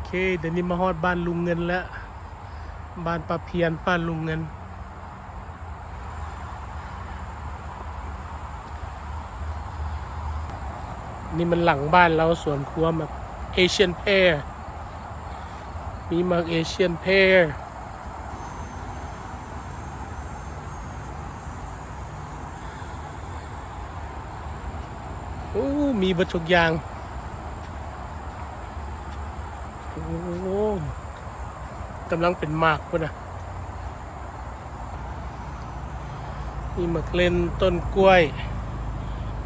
ເຄ ດຽວນີ້ມາຮອດບ້ານລຸງເງິນແລ້ວ, ບ້ານປ້າພຽນ ບ້ານລຸງເງິນ. ນີ້ມັນຫຼັງບ້ານລາວ ສວນຄົວໝາກ Asian pear, ມີໝາກ Asian pear. ໂອ້ ມີເບິດທຸກຢ່າງ. ໂອ້ ກຳລັງເປັນໝາກພຸ້ນນະ. ມີໝາກເລັ່ນ, ຕົ້ນກ້ວຍ,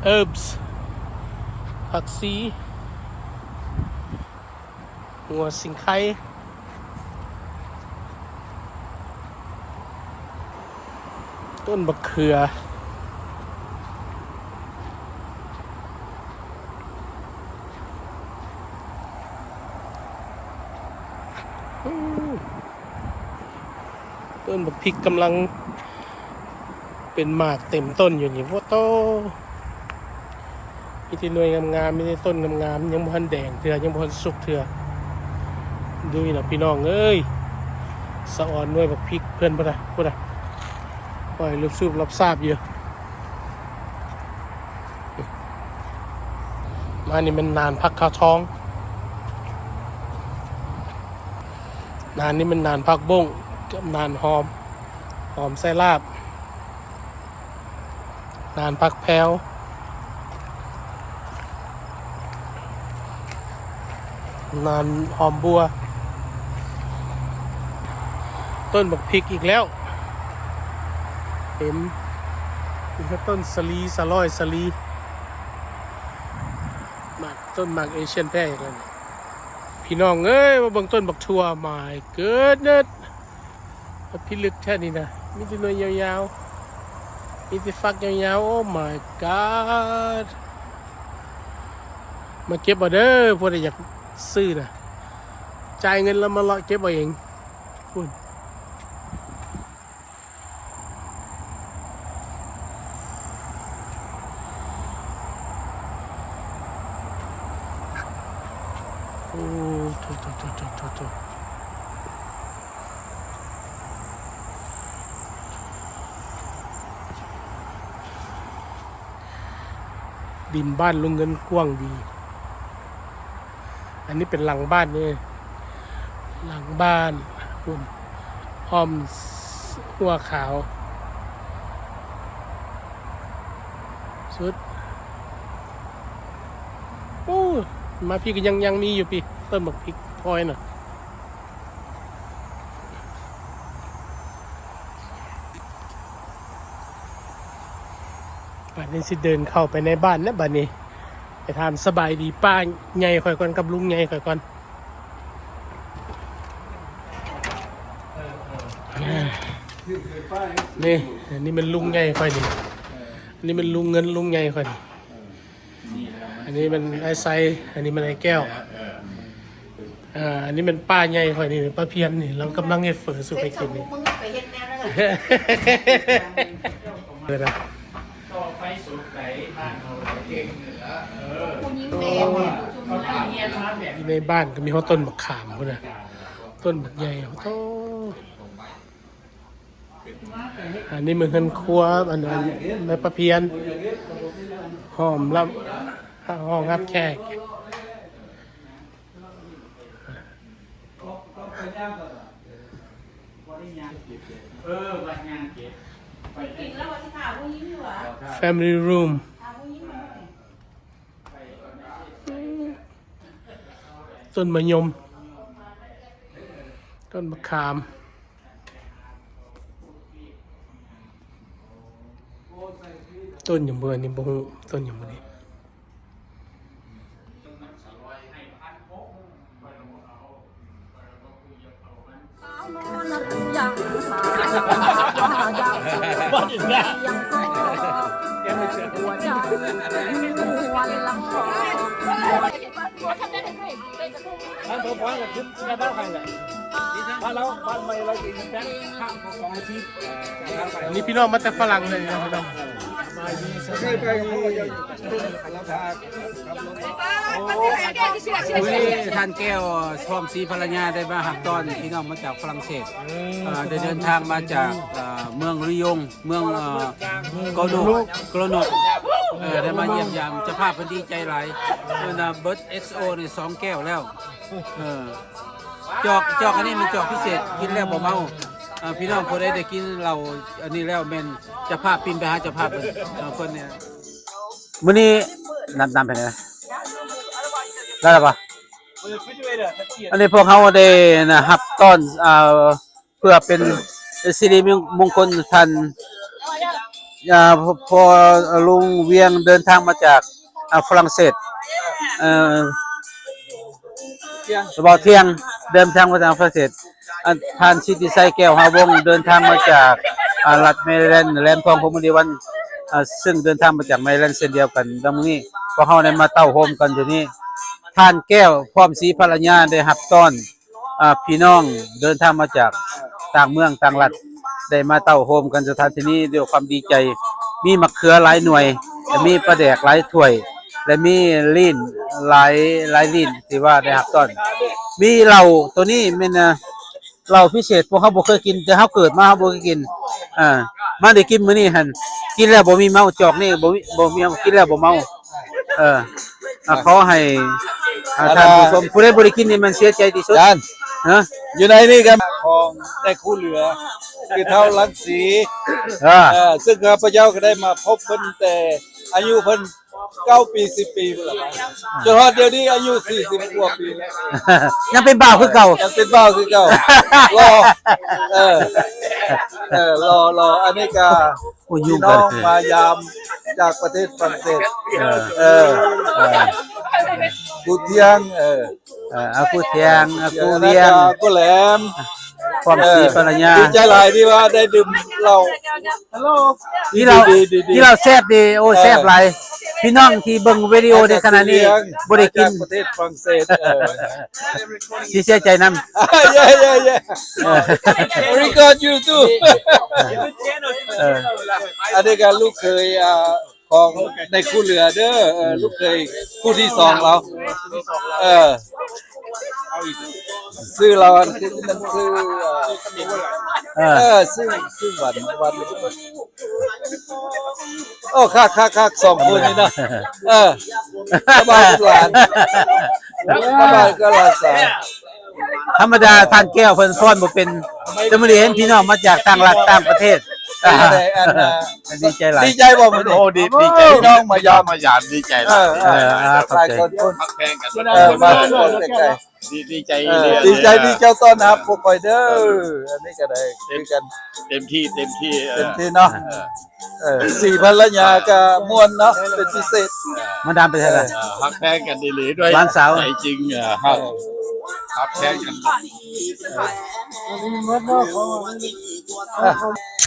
herbs, ຜັກຊີ, ຫົວສີໄຄ, ຕົ້ນບັກເຂືອ. ຕົ້ນບັກພິກກຳລັງເປັນໝາກເຕັມຕົ້ນຢູ່ນີ້. ໂອ້ໂຕ ມີແຕ່ໜ່ວຍງາມໆ, ມີແຕ່ຕົ້ນງາມໆ, ຍັງບໍ່ທັນແດງເທື່ອ, ຍັງບໍ່ທັນສຸກເທື່ອ. ດູນີ້ນະພີ່ນ້ອງເອີຍ, ສະອອນໜ່ວຍບັກພິກເພິ່ນພຸ້ນນະ, ພຸ້ນນະ, ຫ້ອຍລູບສູບລັບຊາບຢູ່. ມານີ້ແມ່ນໜານຜັກຂາວທອງ, ໜານນີ້ແມ່ນໜານຜັກບົ້ງກັບໜານຫອມ, ຫອມໃສ່ລາບ. ໜານຜັກແພ້ວ, ໜານຫອມບົວ, ຕົ້ນບັກພິກອີກແລ້ວ, ເຕັມ. ນີ້ຄືຕົ້ນສາລີ, ສາລອຍ, ສາລີ, ໝາກ, ຕົ້ນໝາກ Asian pear ອີກແລ້ວນີ້. ພີ່ນ້ອງເອີຍ, ມາເບິ່ງຕົ້ນບັກຖົ່ວ, my goodness. ພິລຶກແທ້ນີ້ນະ, ມີແຕ່ໜ່ວຍຍາວໆ, ມີແຕ່ຝັກຍາວໆ. Oh my god. ມາເກັບເອົາເດີ, ຜູ້ໃດຢາກຊື້ນະ, ຈ່າຍເງິນແລ້ວມາເລາະເກັບເອົາເອງ. ພຸ້ນ. ໂອ້ ໂຖ ໂຖ ໂຖ ໂຖ ໂຖ ໂຖ. ດິນບ້ານລຸງເງິນກວ້າງດີ. ອັນນີ້ເປັນຫຼັງບ້ານເດີ, ຫຼັງບ້ານພຸ້ນ, ອ້ອມຮົ້ວຂາວສຸດ. ໂອ້ ມາພີ້ກໍຍັງ, ຍັງມີຢູ່ພີ້, ຕົ້ນບັກພິກພອຍນະ. ບັດນີ້ຊິເດີນເຂົ້າໄປໃນບ້ານແລ້ວບັດນີ້, ໄປຖາມສະບາຍດີປ້າໃຫຍ່ຂ້ອຍກ່ອນ ກັບລຸງໃຫຍ່ຂ້ອຍກ່ອນ. ນີ້ ອັນນີ້ແມ່ນລຸງໃຫຍ່ຂ້ອຍນີ້, ອັນນີ້ແມ່ນລຸງເງິນ ລຸງໃຫຍ່ຂ້ອຍນີ້. ອັນນີ້ແມ່ນອ້າຍໄຊ, ອັນນີ້ແມ່ນອ້າຍແກ້ວ, ອ່າ ອັນນີ້ແມ່ນປ້າໃຫຍ່ຂ້ອຍນີ້, ປ້າພຽນນີ້, ລາວກຳລັງເຮັດເຝີສູ່ຂ້ອຍກິນນີ້. ເອີນະ ຢູ່ໃນບ້ານກໍມີຮອດຕົ້ນບັກຂາມພຸ້ນນະ, ຕົ້ນບັກໃຫຍ່. ໂອ້ ອັນນີ້ແມ່ນເຮືອນຄົວ ອັນ ອັນແມ່ປ້າພຽນ ຫ້ອງຮັບ ຫ້ອງຮັບແຂກ. ເອີ ບັດຍ່າງເກັບ ໄປ family room. ຕົ້ນມະຍົມ ຕົ້ນມະຂາມ ຕົ້ນຫຍັງບໍ່ ອັນນີ້ບໍ່ຮູ້ ຕົ້ນຫຍັງບໍ່ນີ້. ນີ້ພີ່ນ້ອງມາແຕ່ຝຣັ່ງເລີຍເນາະພີ່ນ້ອງ. ມື້ນີ້ທ່ານແກ້ວ ພ້ອມສີພັນລະຍາ ໄດ້ມາຮັບຕ້ອນພີ່ນ້ອງມາຈາກຝຣັ່ງເສດ ເອີ ໄດ້ເດີນທາງມາຈາກ ເອີ ເມືອງລີຢອງ ເມືອງ ເອີ ໂກໂນກ ໂກໂນກ ເອີ ໄດ້ມາຢ້ຽມຢາມ. ເຈົ້າພາບເພິ່ນດີໃຈຫຼາຍ ເພິ່ນວ່າເບີດເອັກໂອນີ້ສອງແກ້ວແລ້ວ. ເອີ ຈອກ ຈອກອັນນີ້ແມ່ນຈອກພິເສດ ກິນແລ້ວບໍ່ເມົາ. ເອີ ພີ່ນ້ອງຜູ້ໃດໄດ້ກິນເຫຼົ້າອັນນີ້ແລ້ວ ແມ່ນເຈົ້າພາບປິ່ນໄປຫາເຈົ້າພາບເພິ່ນ ເອີ ເພິ່ນນີ້. ມື້ນີ້ ນ້ຳ ນ້ຳເປັນໄງ ໄດ້ແລ້ວບໍ່? ອັນນີ້ພວກເຮົາໄດ້ນະ ຮັບຕ້ອນ ເອີ ເພື່ອເປັນສິລິມຸງຄົນ ທ່ານ ອາ ພໍ່ ພໍ່ລຸງວຽງ ເດີນທາງມາຈາກ ອາ ຝຣັ່ງເສດ ເອີ ບ່າວທຽງ ເດີນທາງມາຈາກຝຣັ່ງເສດ. ອາ ທ່ານສິດທິໄຊ ແກ້ວຫາວົງ ເດີນທາງມາຈາກ ອາ ລັດແມຣີແລນ ແຫຼມທອງ ພົມມະນີວັນ ອາ ເຊິ່ງເດີນທາງມາຈາກແມຣີແລນເຊັ່ນດຽວກັນ. ດັ່ງມື້ນີ້ພວກເຮົາໄດ້ມາເຕົ້າໂຮມກັນຢູ່ນີ້ ທ່ານແກ້ວ ພ້ອມສີພັນລະຍາ ໄດ້ຮັບຕ້ອນ ອາ ພີ່ນ້ອງເດີນທາງມາຈາກຕ່າງເມືອງຕ່າງລັດ ໄດ້ມາເຕົ້າໂຮມກັນສະຖານທີ່ນີ້ດ້ວຍຄວາມດີໃຈ. ມີໝາກເຂືອຫຼາຍໜ່ວຍ ແລະ ມີປາແດກຫຼາຍຖ້ວຍ ແລະ ມີລີ້ນຫຼາຍ ຫຼາຍລີ້ນທີ່ວ່າໄດ້ຮັບຕ້ອນ. ມີເຫຼົ້າ ໂຕນີ້ແມ່ນ ເຫຼົ້າພິເສດ ພວກເຮົາບໍ່ເຄີຍກິນ ແຕ່ເຮົາເກີດມາເຮົາບໍ່ເຄີຍກິນ. ເອີ ມາໄດ້ກິນມື້ນີ້ຫັ້ນ ກິນແລ້ວບໍ່ມີເມົາ ຈອກນີ້ບໍ່ມີ ບໍ່ມີ ກິນແລ້ວບໍ່ເມົາ. ເອີ ອາ ຂໍໃຫ້ ອາ ທ່ານຜູ້ຊົມ ຜູ້ໃດບໍ່ໄດ້ກິນນີ້ແມ່ນເສຍໃຈທີ່ສຸດ. ຈານ ຮະ ຢູ່ໃນນີ້ກັນຂອງນາຍຄູເຫຼືອ ຄືທ້າວລັງສີ ເອີ ເອີ ເຊິ່ງຂ້າພະເຈົ້າກໍໄດ້ມາພົບເພິ່ນແຕ່ອາຍຸເພິ່ນເກົ້າປີ ສິບປີພຸ້ນລະ ຈົນຮອດດຽວນີ້ອາຍຸສີ່ສິບກວ່າປີແລ້ວ ຍັງເປັນບ່າວຄືເກົ່າ ຍັງເປັນບ່າວຄືເກົ່າ ຫຼໍ່ ເອີ ເອີ ຫຼໍ່ ຫຼໍ່. ອັນນີ້ກະ ໂອ້ຍ ພີ່ນ້ອງມາຢາມຈາກປະເທດຝຣັ່ງເສດ ເອີ ເອີ ເອີ ຄູທຽງ ເອີ ເອີ ອາ ຄູທຽງ ອາ ຄູວຽງ ຄູແຫຼມ ພ້ອມ ເອີ ສີພັນລະຍາ ດີໃຈຫຼາຍທີ່ວ່າໄດ້ດື່ມເຫຼົ້າ ກິນເຫຼົ້າ ກິນເຫຼົ້າແຊບດີ ໂອ້ ເອີ ແຊບຫຼາຍ. ພີ່ນ້ອງທີ່ເບິ່ງວິດີໂອໃນຂະນະນີ້ບໍ່ໄດ້ກິນ ຈາກປະເທດຝຣັ່ງເສດ ເອີ ຊິເສຍໃຈນຳ. Yeah, yeah, yeah. Very good, you too. ເອີ ອັນນີ້ກໍລູກເຂຍ ອ່າ ຂອງນາຍຄູເຫຼືອເດີ ເອີ ລູກເຂຍຄູ່ທີສອງລາວ ເອີ ຊື່ລາວອັນຄືມັນຊື່ ເອີ ເອີ ຊື່ ຊື່ຫວັນ ຫວັນ ໂອ້ ຄັກໆໆ ສອງຄົນນີ້ເນາະ ເອີ ສະບາຍລູກຫຼານ ສະບາຍກໍຫຼານສາວ. ທຳມະດາທ່ານແກ້ວເພິ່ນຟ້ອນບໍ່ເປັນ ແຕ່ມື້ນີ້ເຫັນພີ່ນ້ອງມາຈາກຕ່າງລັດຕ່າງປະເທດ ເປັນຈັ່ງໃດ ອັນ ດີໃຈຫຼາຍ ດີໃຈບໍ່ມື້ນີ້? ໂອ້ ດີ ດີໃຈ ພີ່ນ້ອງມາຢາມ ມາຢາມ ດີໃຈຫຼາຍ ເອີ ເອີ ເອີ ຂອບໃຈ ຫຼາຍຄົນ ພັກແພງກັນ ເອີ ມາຄົນໃກ້ໆ ດີ ດີໃຈ ເອີ ອີ່ຫຼີ ດີໃຈທີ່ເຈົ້າຕ້ອນຮັບພວກຂ້ອຍເດີ ອັນນີ້ກໍໄດ້ຄືກັນ ເຕັມທີ່ ເຕັມທີ່ ເອີ ເຕັມທີ່ເນາະ ເອີ ເອີ ສີພັນລະຍາກໍມ່ວນເນາະ ເປັນພິເສດ ມາດາມໄປໃສລະ? ເອີ ຮັກແພງກັນອີ່ຫຼີດ້ວຍ ຫຼານສາວ ໃຈຈິງ ເອີ ຮັກ ເອີ ຮັກແພງກັນ ເ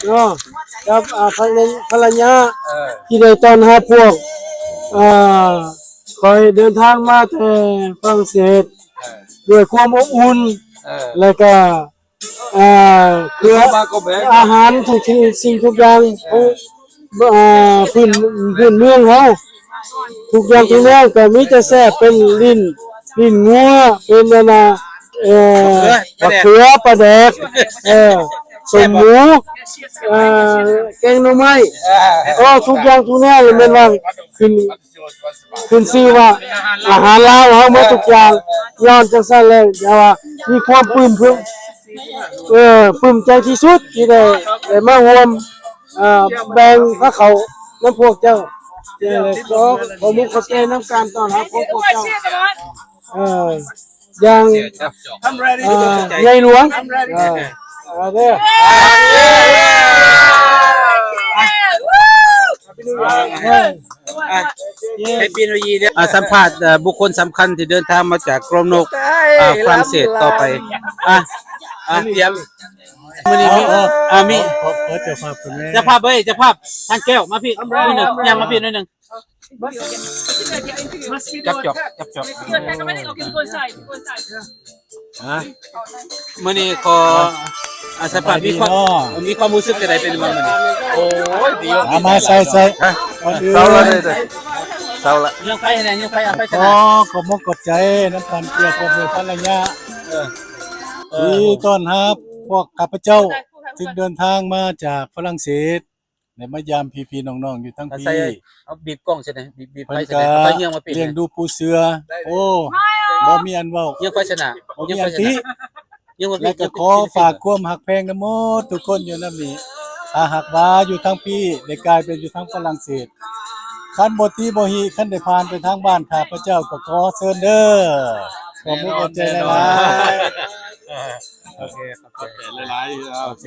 ນາະ ກັບ ອ່າ ພັນລະ ພັນລະຍາ ເອີ ທີ່ໄດ້ຕ້ອນຮັບພວກ ອ່າ ຂ້ອຍເດີນທາງມາແຕ່ຝຣັ່ງເສດ ເອີ ດ້ວຍຄວາມອົບອຸ່ນ ເອີ ແລະກະ ອ່າ ເພື່ອອາຫານທຸກສິ່ງ ສິ່ງທຸກຢ່າງຂອງ ອ່າ ພື້ນ ພື້ນເມືອງເຮົາ ທຸກຢ່າງທຸກແນວກໍມີແຕ່ແຊບ ເປັນລີ້ນ ລີ້ນງົວ ເປັນອັນນ່າ ເອີ ບັກເຂືອ ປາແດກ ເອີ ສົ້ມໝູ ເອີ ແກງໜໍ່ໄມ້ ເອີ ທຸກຢ່າງທຸກແນວແມ່ນວ່າຂຶ້ນ ຂຶ້ນຊື່ວ່າອາຫານລາວເຮົາໝົດທຸກຢ່າງ ຍ້ອນຈັ່ງຊັ້ນແລ້ວ ຢ່າວ່າມີຄວາມປຶ້ມເພິ່ງ ເອີ ປຶ້ມໃຈທີ່ສຸດທີ່ໄດ້ ໄດ້ມາຮ່ວມ ເອີ ແບ່ງພາເຂົ້ານຳພວກເຈົ້າ ເອີ ຂໍ ຂໍມຸກຂອບໃຈນຳການຕ້ອນຮັບຂອງພວກເຈົ້າ ເອີ ຢ່າງ ເອີ ໃຫຍ່ຫຼວງ ເອີ ເອີ ເດີ Happy New Year ເດີ ອ່າ ສຳພາດ ເອີ ບຸກຄົນສຳຄັນທີ່ເດີນທາງມາຈາກໂກໂນກ ອ່າ ຝຣັ່ງເສດຕໍ່ໄປ ອ່າ ອ່າ ຕຽມ ມື້ນີ້ມີ ອ່າ ມີ ເຈົ້າພາບ ເຈົ້າພາບເອີຍ ເຈົ້າພາບ ທ່ານແກ້ວ ມາພີ້ໜ້ອຍໜຶ່ງ ຍ່າງມາພີ້ໜ້ອຍໜຶ່ງ ຈັບຈອກ ຈັບຈອກ ຮະ ມື້ນີ້ຂໍ ອ່າ ສະພາບ ມີຄວາມ ມີຄວາມຮູ້ສຶກຈັ່ງໃດ ເປັນມາມື້ນີ້? ໂອ້ຍ ດີ ເອົາມາໃສ່ ໃສ່ ຮະ ກ່ອນອື່ນ ເຊົາລະເດີ ເຊົາລະ ຍັງໄຟແດ່ ຍັງໄຟ ເອົາໄຟຊະ ຂໍຂອບມົກຂອບໃຈນຳທ່ານເຈົ້າ ພໍ່ແມ່ພັນລະຍາ ເອີ ເອີ ທີ່ຕ້ອນຮັບພວກຂ້າພະເຈົ້າ ຊຶ່ງເດີນທາງມາຈາກຝຣັ່ງເສດ ໄດ້ມາຢາມພີ່ໆນ້ອງໆຢູ່ທັງພີ້ ເອົາບີບກ້ອງຊະ ບີບ ບີບໄຟຊະ ເພິ່ນກໍ ເອົາໄຟເຍືອງມາປິດ ລ້ຽງດູປູເສືອ ໂອ້ ບໍ່ມີອັນເວົ້າ ເຍືອງໄຟຊະນະ ບໍ່ມີອັນຕິ ແລະກໍຂໍຝາກຄວາມຮັກແພງນຳໝົດທຸກຄົນຢູ່ນຳນີ້ ຖ້າຫາກວ່າຢູ່ທາງພີ້ໄດ້ກາຍໄປຢູ່ທາງຝຣັ່ງເສດ ຄັນບໍ່ຕີບໍ່ຮີ ຄັນໄດ້ຜ່ານໄປທາງບ້ານຂ້າພະເຈົ້າ ກໍຂໍເຊີນເດີ ຂອບຄຸນຂອບໃຈຫຼາຍໆ. ໂອເຄ ຂອບໃຈຫຼາຍໆ ໂອເຄ.